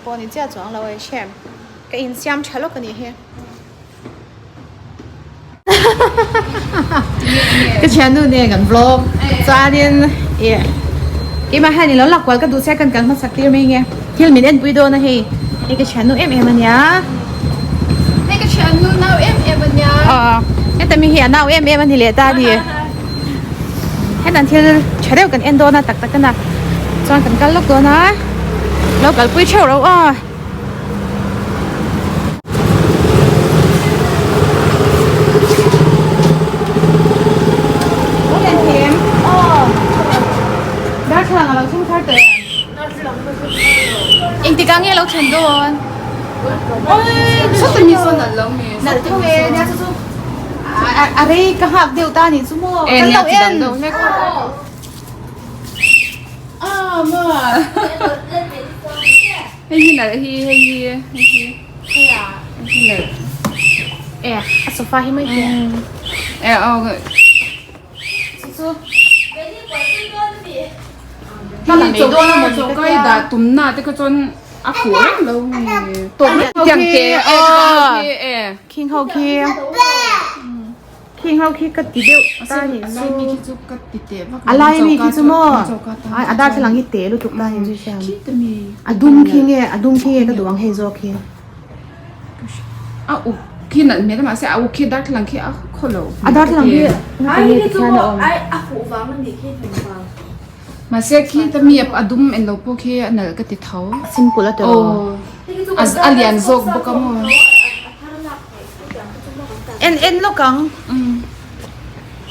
pawh ni chiah chuang lo e hrem ka insiam tha lawk a nih hi. Ka thiannu nen kan vlog chuanin ih keimah hian ilo lak kual ka duh sia kan kal hmasak tir mai nge thil min enpui dawn a hei hei ka thiannu em em a nia hei ka thiannu nau em em a nia aw heta mi hi a nau em em a ni leh ta a ni hetan thil tha deuh kan en dawn a tak tak a na chuan kan kal lawk dawn a lo kalpui theuh ro aw. Darthlalang a lo thleng thar tawh em? Engtik ah nge a lo thlen dawn? Nalh tho e nia chu chu a rei ka nghak deuh ta anih chu maw kan lo en. Hei hi nalh hi hei hi hei hi hei a hei hi nalh e a sofa hi mai te e aw chu chu hi choka i dah tum na te kha chuan a fuh reng lo nge tawp tiang te e e khing ho khi Khing ho khi ka ti deuh ta nih chu. A lai mi khi chu ka ti teh vak lo. A lai mi khi chu maw? A darthlalang hi teh lutuk ta nih chu hriam. A dum khi nge a dum khi nge ka duh ang hei zawk hi. A uk khi nalh hmel a mahse a uk khi darthlalang khi a khaw lo. A darthlalang hi ngati nge tikhian a awm. Mahse khi ta mi a dum en lo pawh khi a nalh ka ti tho. Simple a tawh. Aw a lian zawk bawk a maw. En en lawk ang.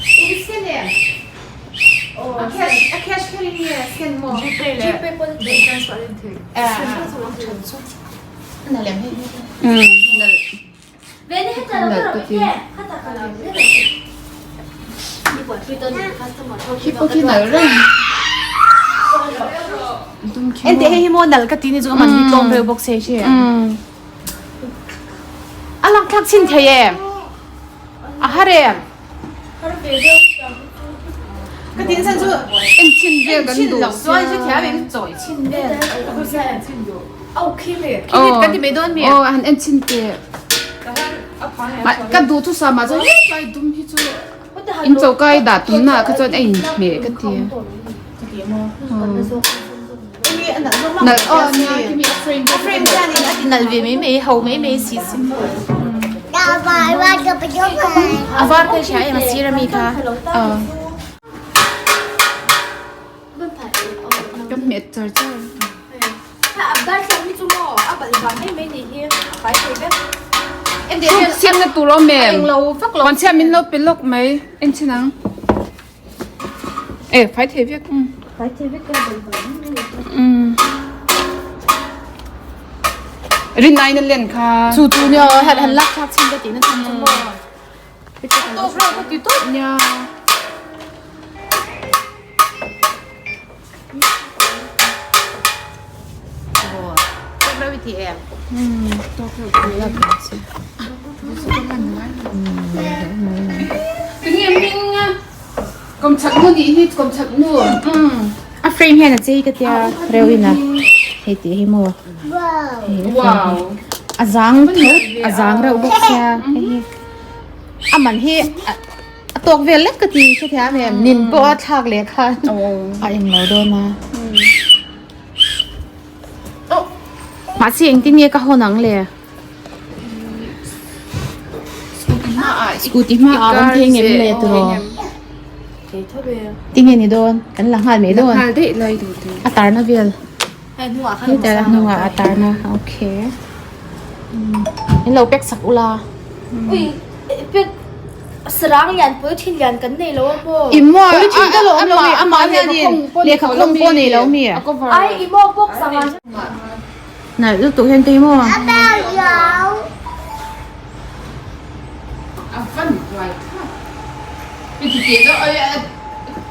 In scan em? A cash a cash kher in nge scan maw? Gpay leh Gpay pawn bank transfer in theih. Than chu. A lem hei hi. Nalh. Nalh ka ti. Khi pawh khi nalh reng. Dum khi En teh hei hi maw nalh ka ti ni chu a man hi tlawm reuh bawk se hria. A lak thlak chhin thei em? A har em? Ka tin san chu en chhin vel kan duh lo chuan hre thiam em chawi chhin vel. Khi kan ti mai dawn mi? Aw han en chhin teh. Ka duh chu sama chuan helai dum hi chu in choka i dah tum na ah kha chuan a inhmeh ka ti. Nalh aw nia khi mi a frame a frame hianin a ti nalh ve mai mai ho mai mai si si a var kha i hria em a sir ami kha ka hmet char char siamna tur awm em puan chhiat min lo pe lawk mai en chhin ang. E fai thei vek Fai thei vek ka bal bal um rin ai na len kha chu chu nia han han lak thlak chin ka ti na chhan chu maw tawp reuh ka ti tawp nia tawp reuh i ti em um tawp reuh ti Tinge hming a kawmchhak nu nih hi kawmchhak nu a frame hian a chei ka tia reuh in a hei tih hi maw wow a zang tho a zang reuh bawk sia hei hi a man hi a tawk vel lek ka ti hrethiam em nin pawh a thlak leh khan a englo dawn a. Mahse engtin nge ka hawn ang le? Scooty hmaah awm thei ngem le tiraw? Tinge ni dawn? Kan la nghal mai dawn. A tarna vel. Hei tar a hnungah a tarna. Okay. In lo pack sak ula. Sarang lian pui thin lian kan nei lo a maw? I maw thin te lo awm lo mi amah hianin lehkha khawng pawh nei lo mi. Ai i maw box anga. Nalh lutuk hian te maw.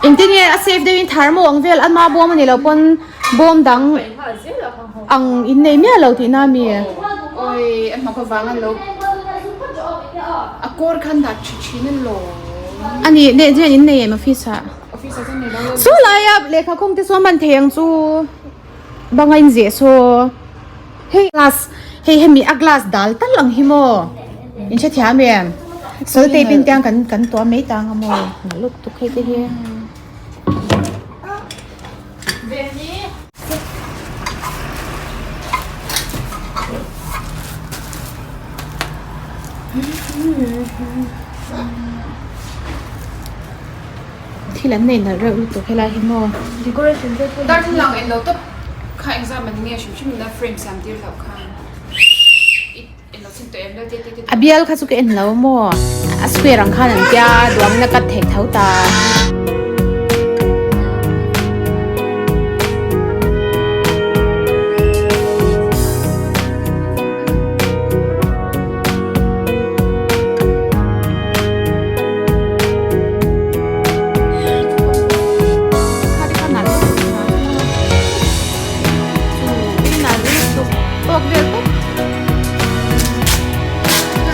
Engtin nge a safe deuhin thar maw ang vel ama bawm a ni lo pawn bawm dang ang in nei miah lo tihna a mi. Oi a hma vang an lo a kawr khan dah tha thin a lo. A ni leh hian in nei em office ah. Office ah chuan nei lo. Chu laia lehkha khawng te chu a man thei ang chu. Banga in zeh saw. Hei glass hei hemi a glass dal tal ang hi maw in hrethiam em sawl tape in tiang kan kan tuam mai tang a maw nalh lutuk hei te hi. Thil an nei nalh reuh lutuk helai hi maw. Darthlalang en lo tawp kha engzam an nge hrim hrim in a frame siam tir loh khan i en lo chin tawh em lo te te te. A bial kha chu ka en lo maw a square ang khan an tia duangin a cut theih tho ta.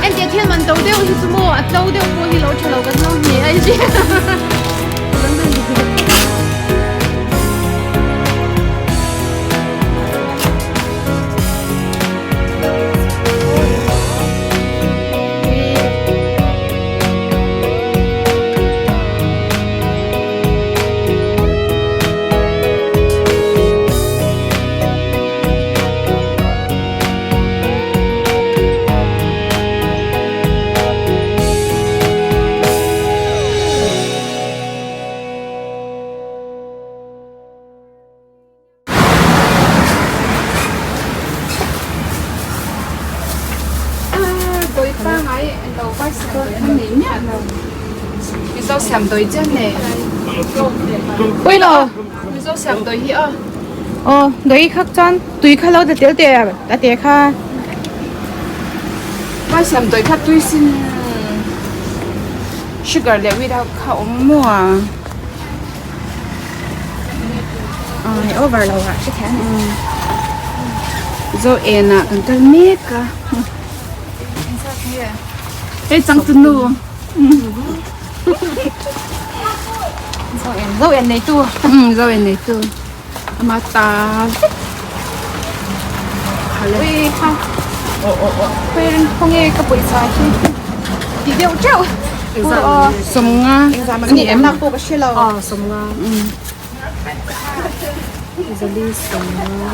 Entia thil man to deuh hi chu maw a tlo deuh pawh hi lo tha lo kan lo hne a ni. Aw dawih khak chuan tui kha lo ta tel teh a te kha. Sugar leh without kha awm maw a. Hei over lo ah hre thiam e. Zo en ah kan kal mek a. Hei changtu nu. Zo en zo en nei tu. Zo en nei tu. Ama ta vek. Ui kha. Khawi khawnge ka pawisa hi ti deuh teuh. Sawmnga ani em lak pawh ka hre lo. Sawmnga. Zali sawmnga.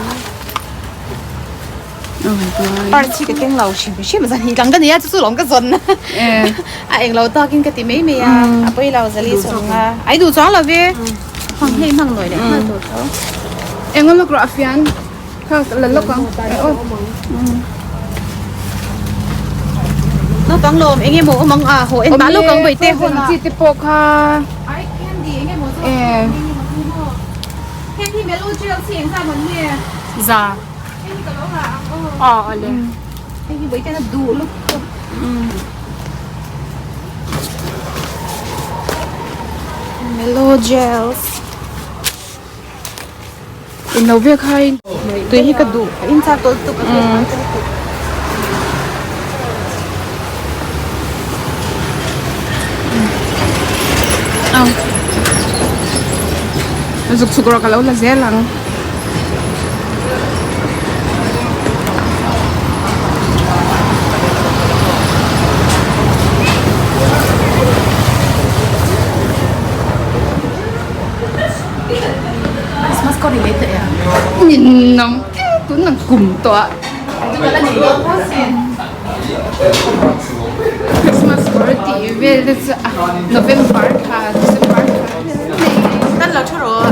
Parts hi ka keng lo hrim hrim zan hi tlang ka nia chu chu lawm ka zawn a eng lo takin ka ti mai mai a a pawi lo zali sawmnga ai duh chuang lo ve hmang hei hmang nawi leh nghal tur tho. Eng lawk rawh a fian. Kha la lawk ang. Naupang lawm eng emaw awm ang a haw en mah lawk ang vawi te hawn chi te pawh kha Heng hi melo gel chi eng zam an nge za heng hi ka lo ha ang aw aw ale heng hi vawi ten a duh lutuk melo gels In lo vek hai. Tui hi ka duh. Ka in chak tawlh tuk a hriat ang tuk. Ang. Zuk chuk rawh ka lo la zel ang. Christmas ko relate em? Nhìn nóng tun nang kum tawh a. Christmas kawr tih vel te chu a November thla December thla Tan lo tha rawh.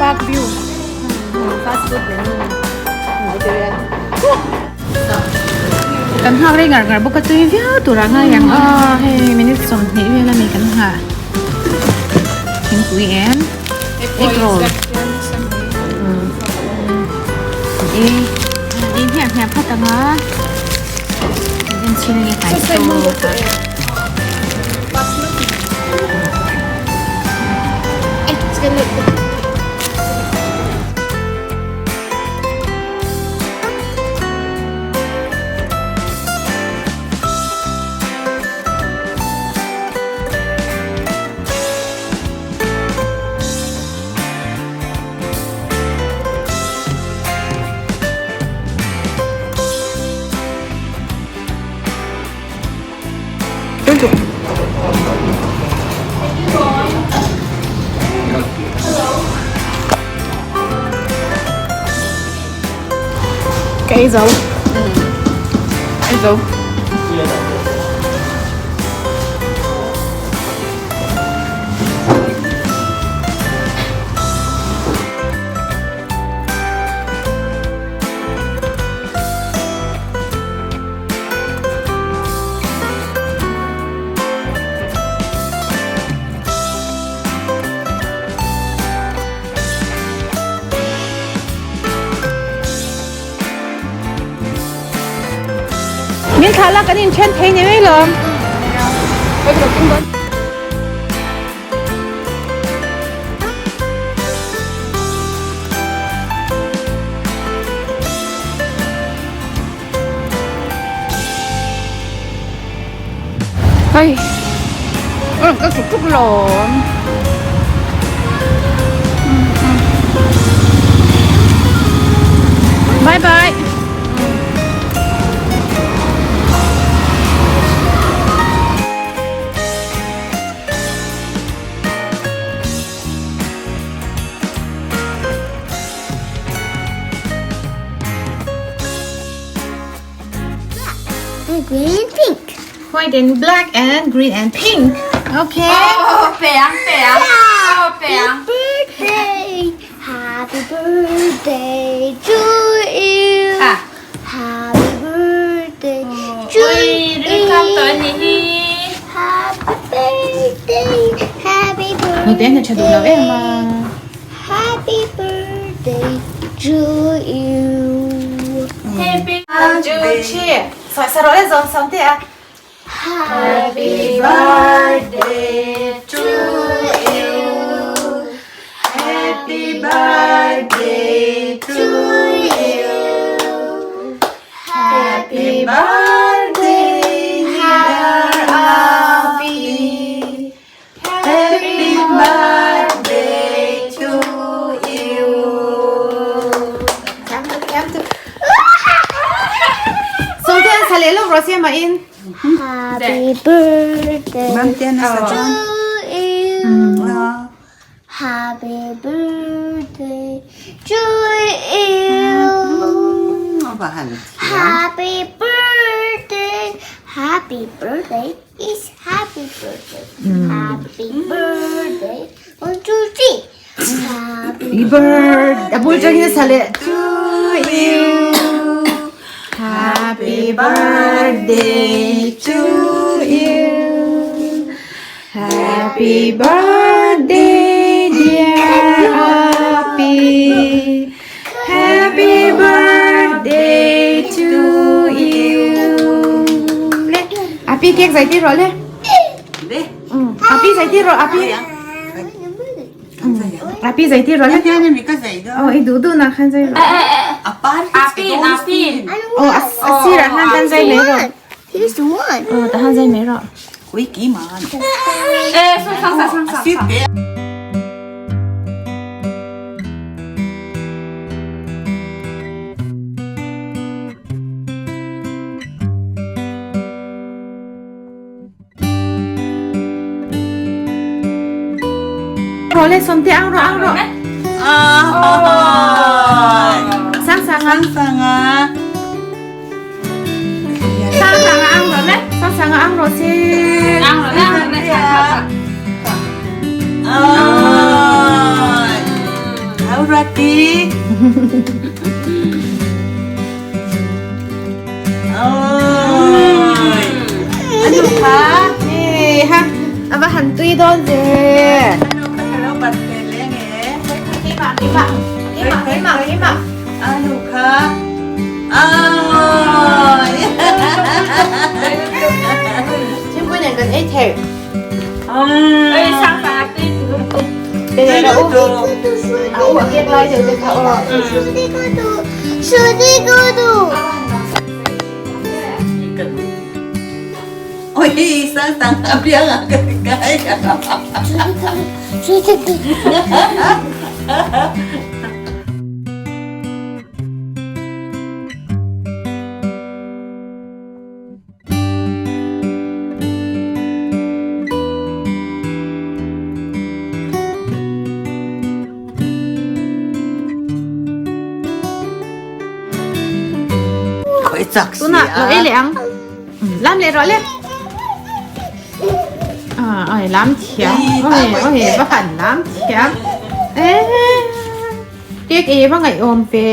Park view fast food menu kan nghak rei ngar ngar bawk a tui viau tur a ngai ang a hei minute 20 vel a mi kan nghah thingpui em egg roll. Ei ei hmiah hmiah phawt ang a kan en chhin ange hnai tawk a. Ka ei zo. Ei zo. Min thlah la kan inthen thei ni mai lawm. Hei ka tuk tuk lawm. Bye bye. Green and pink. White and black and green and pink. Okay. Oh, peang peang. Oh, peang. Birthday. Happy birthday to you. Ah. Happy birthday to you. Happy birthday. Happy birthday. Nute na chadu lo em ma. Happy birthday to you. Chu chi. Soi sa rồi zon som te a. Happy birthday to you. Happy birthday to you. Happy birthday, dear Abby. Happy birthday to you. Cảm tu cảm tu. Som te sa le lo ro se ma in. Happy birthday to you. Happy birthday to you. Happy birthday. Happy birthday is happy birthday. Happy birthday. 1, 2, 3. Happy Bird. Abul changin sa le. To you. Happy birthday to you. Happy birthday, dear Abby. Happy birthday to you. Le, Abby cake giải tiết rồi le. Abby giải tiết rồi Abby. Abby giải tiết rồi le. Oh, i du du na khan zai rồi. Apin apin. Oh, a si ra han tan zai mấy rồi. Here's the one. Ờ, ta han zai mấy rồi. Eh, sang sang sang sang. Rồi le som te ang rồi ang rồi. Sang sang ang. Sang à. Sang sang ang rồi le. Sang sang ang rồi xe. Ang rồi ang rồi sang Ôi. Aurati. Ôi. Ano ka? Ê ha. À và hẳn tuy đón gì. Ano ka kalau pasteleng eh? Cái mạng cái mạng cái mạng cái mạng cái mạng. Ano ka? thei. Pe leh rawh u. A u a kek lai deuh te kha aw. Tunah lo ei leh ang. Lam leh rawh le. Ah, oi lam thiam. Oi, oi, va han lam thiam. Eh. Cake ei va ngaih awm ve.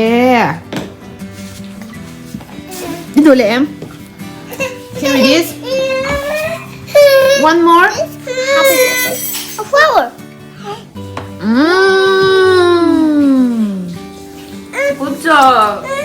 I duh leh em? Here it is. One more. A flower. Mm. Good job.